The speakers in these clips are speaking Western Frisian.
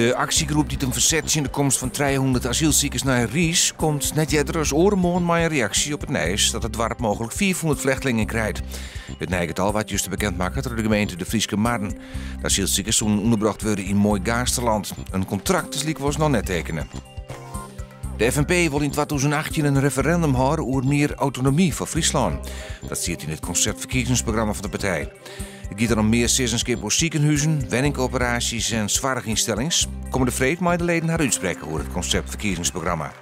De aksjegroep dy't him ferset tsjin de komst fan 300 asylsikers nei Riis komt net earder as oaremoarn mei in reaksje op it nijs dat it doarp mooglik 500 flechtlingen krijt. It nije getal waard juster bekend makke troch de gemeente De Fryske Marren. De asylsikers soenen ûnderbrocht wurde yn Mooi Gaasterland. In kontrakt is lykwols noch net tekene. De FNP wol yn 2018 in referendum hâlde oer mear autonomy foar Fryslân. Dat stiet yn it konsept-ferkiezingsprogramma fan de partij. It giet dan om mear sizzenskip oer sikenhuzen, wenningkoöperaasjes en soarchynstellings. Kommende freed meie de leden har útsprekke oer it konsept-ferkiezingsprogramma.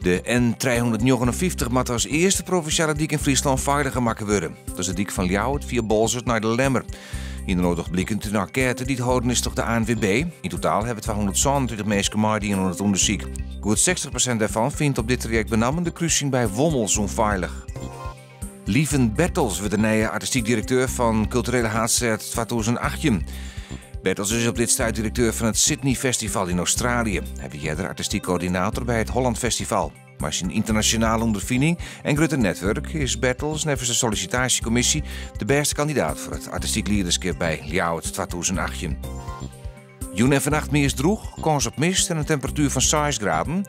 De N359 moat as earste provinsjale dyk yn Fryslân feiliger makke wurde. Dat is de dyk fan Ljouwert fia Boalsert nei De Lemmer. Yn de docht bliken út in enkête dy't holden is troch de ANWB. Yn totaal hawwe 227 minsken meidien oan it ûndersyk. Goed 60% dêrfan fynt op dit trajekt benammen de krusing by Wommels ûnfeilich. Lieven Bertels wurdt de nije artistyk direkteur fan Kulturele Haadstêd 2018. Bertels is op dit stuit direkteur fan it Sydney Festival yn Australië. Hy wie earder artistyk koördinator by it Holland Festival. Mei syn ynternasjonale ûnderfining en grutte netwurk is Bertels neffens de sollisitaasjekommisje de bêste kandidaat foar it artistyk liederskip by Ljouwert 2018. Jûn en fannacht meast drûch, kâns op mist en in temperatuer fan 6 graden.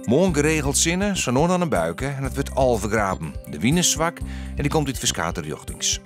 Moarn geregeld sinne, sa no en dan in buike en it wurdt 11 graden. De wyn is swak en dy komt út ferskate rjochtings.